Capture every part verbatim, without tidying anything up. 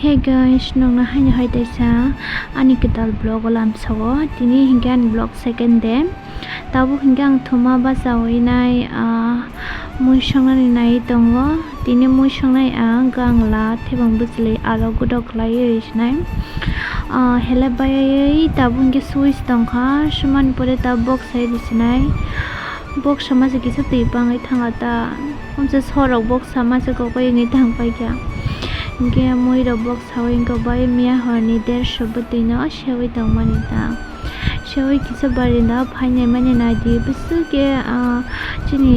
Hey guys, nokno haino hai taisa ani kwtal vlog o lamsogo. Tini hinkhe ani vlog second day. Tabuk hinkhe ang thuma bachawi nai, ah, mui songnani nai tongo. Tini mui songnai ang gangla thebang bwchwlwi aro godok khlaiwi sinai. Ah, hele baywi tabuk hinkhe switch tongkha, swmani pore ta box hai risinai. Box sama se kisa twi bangwi thanga ta. Amsa sorok box sama se kokoi wngwi thang paikha. Hinkhe mui rok box sawi wngkha bai miya horni dersho bwtwi no sewi tongmani ta. Sewi kisa barinda phainai mani naidi bwswk khe, ah, chini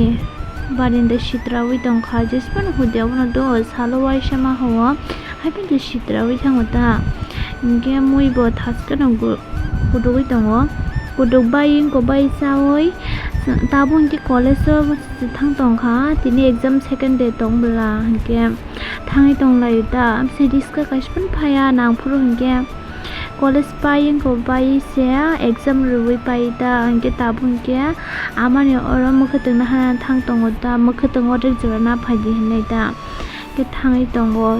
barinda sitrawi tongkha. Jesphano hudi abono do salo waisa ma hao. Haikhe sitrawui thango ta. Hinkhe mui bo thaskeno gu-, kudugui tongo. Kuduk bai wngkha bai chaui tabuk hinkhe college o thang tongkha. Tini exam second day tong bwla hinkhe thangwi tonglaio ta. Amse risk kaisa phano phaiya nangphuru hinkhe college pai wngkha bai se exam rwui pai ta. Hinkhe tabuk hinkhe amani oro mwkhwtwng no hana thang tongo ta. Mwkhwtwng o rwk jora na phaidi hinwi ta. Khe thangwi tongo.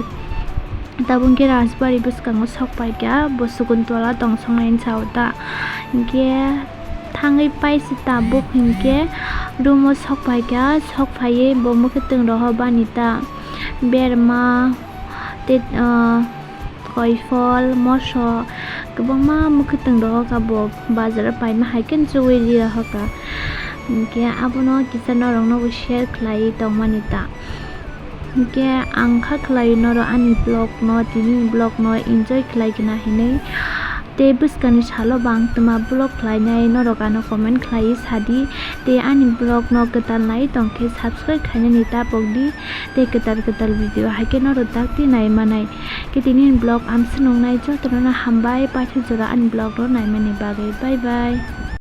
Tabuk khe Rajbari bwskango sok paikha, bo Sukuntola tong songnai hinwi sao ta. Hinkhe thangwi paisa tabuk hinkhe room o sok paikha, sok phaiwi bo mwkhwtwng rohor bani ta. Berma, tei, ah, koiphol, moso, kwbangma mwkhwtwng rohor kha bo bazar o paima hai khe chugui ri rohor kha. Hinkhe abono kisa norok no bo share khlaiwi tongmani ta. Hinkhe ang kha khlai norok ani vlog no, tini vlog no enjoy khlai khna hinwi. Tei bwskangni salo bo ang twma vlog khlainai norok ano comment khlaiwi sadi. Tei ani vlog no kwtal nai tongkhe subscribe khainani tapokdi. Tei kwtal kwtal video haikhe norok dakti nai manai. Khe tini vlog amswnwngnai jotono hambai paithak jora ani vlog no naimani bagwi. Bye bye.